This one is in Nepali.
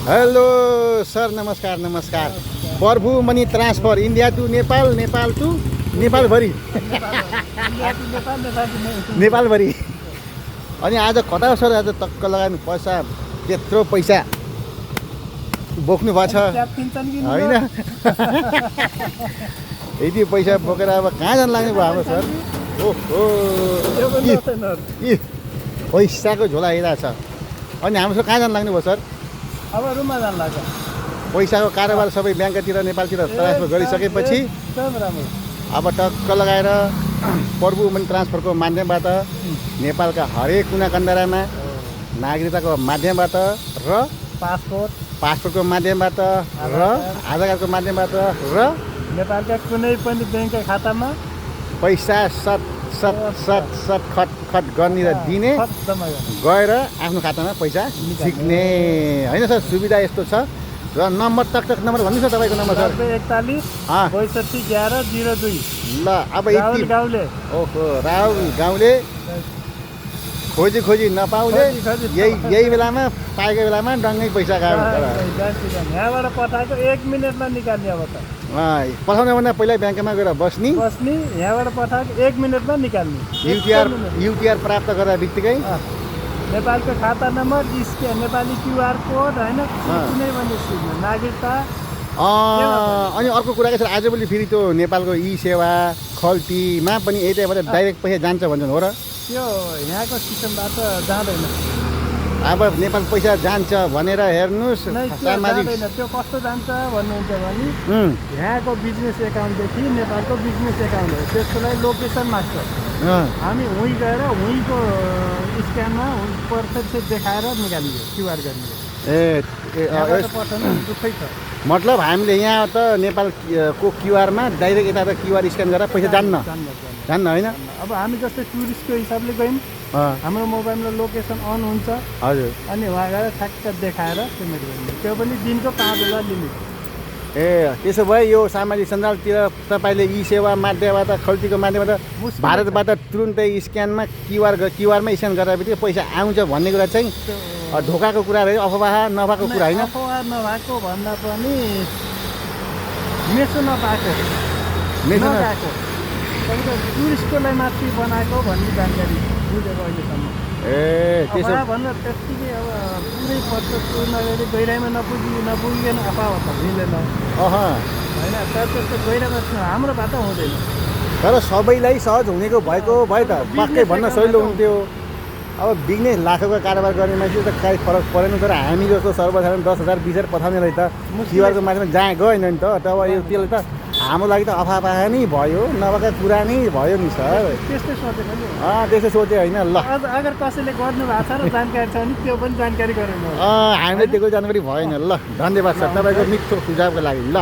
हेलो सर, नमस्कार नमस्कार। Prabhu money transfer India to Nepal, Nepal to नेपालभरि नेपालभरि। अनि आज कता हो सर? आज टक्क लगाउनु पैसा, त्यत्रो पैसा बोक्नु भएको छ होइन? यति पैसा बोकेर अब कहाँ जानु लाग्ने भयो हाम्रो सर? ओहो, पैसाको झोला आइरहेको छ। अनि हाम्रो सर कहाँ जानु लाग्ने भयो सर? अब रुममा जानु लाग्छ। पैसाको कारोबार सबै ब्याङ्कतिर नेपालतिर ट्रान्सफर गरिसकेपछि अब टक्क लगाएर प्रभु मनी ट्रान्सफरको माध्यमबाट नेपालका हरेक कुना कन्दरामा नागरिकताको माध्यमबाट र पासपोर्टको माध्यमबाट र आधार कार्डको माध्यमबाट र नेपालका कुनै पनि ब्याङ्क खातामा पैसा सत सत सत सत खट खट गर्ने र दिने, गएर आफ्नो खातामा पैसा झिक्ने होइन सर? सुविधा यस्तो छ। र नम्बर टक नम्बर भन्नुहोस् न तपाईँको नम्बर सर। 41 62 11 02। ल अब यति गाउँले, ओहो, राहुल गाउँले खोजी खोजी नपाउने, यही बेलामा पाएको बेलामा डङ्गै पैसा गयो। यहाँबाट पठाएको 1 मिनेटमा निकाल्ने। अब त पठाउने भन्दा पहिला ब्याङ्कमा गएर बस्ने, यहाँबाट पठाएको 1 मिनेटमा निकाल्ने। युटिआर प्राप्त गर्दा बित्तिकै नेपालको खाता number, scan, Nepali QR code होइन, कुनै पनि नागरिकता। अनि अर्को कुरा के छ, आजभोलि फेरि त्यो नेपालको ई सेवा खल्तीमा पनि यतैबाट डाइरेक्ट पैसा जान्छ भन्छन्, हो र? त्यो यहाँको सिस्टमबाट जाँदैन। अब नेपाल पैसा जान्छ भनेर हेर्नुहोस्, सामाजिक त्यो कस्तो जान्छ भन्नुहुन्छ भने यहाँको बिजनेस एकाउन्टदेखि नेपालको बिजनेस एकाउन्ट हो, त्यसको लागि लोकेसन माग्छ। हामी उहीँ गएर उहीँको स्क्यानमा प्रत्यक्ष देखाएर निकालियो, क्युआर गरियो। दुःखै छ। मतलब हामीले यहाँ त नेपालको क्युआरमा डाइरेक्ट यता त क्युआर स्क्यान गरेर पैसा जान्न होइन? अब हामी जस्तै टुरिस्टको हिसाबले गयौँ, हाम्रो मोबाइलमा लोकेसन अन हुन्छ। हजुर। अनि उहाँ गएर ठ्याक्क देखाएर पेमेन्ट गर्ने, त्यो पनि दिनको 5000 लिमिट। त्यसो भए यो सामाजिक सञ्जालतिर तपाईँले ई सेवा माध्यमबाट, खल्तीको माध्यमबाट भारतबाट तुरुन्तै स्क्यानमा क्युआरमा स्क्यान गरेर बित्तिकै पैसा आउँछ भन्ने कुरा चाहिँ ढोकाको कुरा रह्यो, अफवाह नभएको कुरा होइन? अफवाह नभएको भन्दा पनि मेसो नपाएको, टुरिस्टको लागि मात्रै बनाएको भन्ने जानकारी बुझेको अहिलेसम्म। त्यसो भनेर त्यत्तिकै अब पुरै पत्र नगरी गहिराइमा नपुगिकन अफवाह त मिलेन होइन? त्यस्तो गहिरामा हाम्रो बाटो हुँदैन। तर सबैलाई सहज हुनेको भएको भए त पक्कै भन्न सजिलो हुन्थ्यो। अब बिजनेस लाखको कारोबार गर्ने मान्छे त काहीँ फरक परेन। तर हामी जस्तो सर्वसाधारण 10,000 20,000 पठाउनेलाई त क्युआरको माध्यममा जहाँ गएन नि त। तब यो त्यसले त हाम्रो लागि त अफवाह नै भयो, नभएका कुरा नै भयो नि सर। त्यस्तै सोचेको नि। त्यस्तै सोचेँ होइन? ल, अगर कसैले गर्नु भएको छ र जानकारी छ भने त्यो पनि जानकारी गराउनु। हामीले दिएको जानकारी भएन। ल, धन्यवाद सर तपाईँको मिठो सुझावको लागि। ल।